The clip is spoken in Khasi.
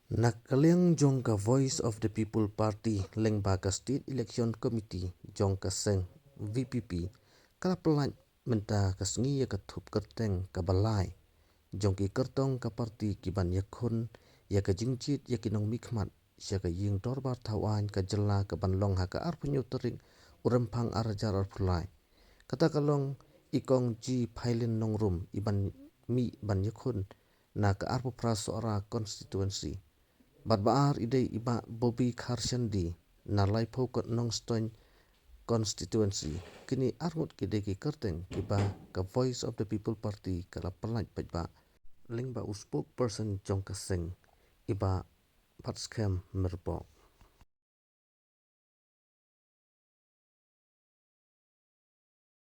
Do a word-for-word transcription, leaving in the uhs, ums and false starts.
Na ka liang jong ka Voice of the People Party lyngba ka State Election Committee jong ka seng, VPP, ka la pyllait mynta ka sngi ïa ka thup kyrteng kaba lai jong ki kyrtong ka party kiban ïakhun ïa ka jingjied ïa ki nongmihkhmat sha ka ïing dorbar thaw aiñ ka jylla kaban long ha ka arphew tarik u Rymphang ar hajar arphew lai. Kata ka long i Kong G Phailin Nongrum iban mih ban ïakhun na ka arphew phra Sohra constituency. Bad ba ar i dei i Bah Bobby Kharshandi na laiphew Nongstoiñ constituency. Kine arngut ki dei ki kyrteng kiba ka Voice of the People Party ka la pyllait paidbah lyngba u spokesperson jong ka seng, i Bah Batskhem Myrboh.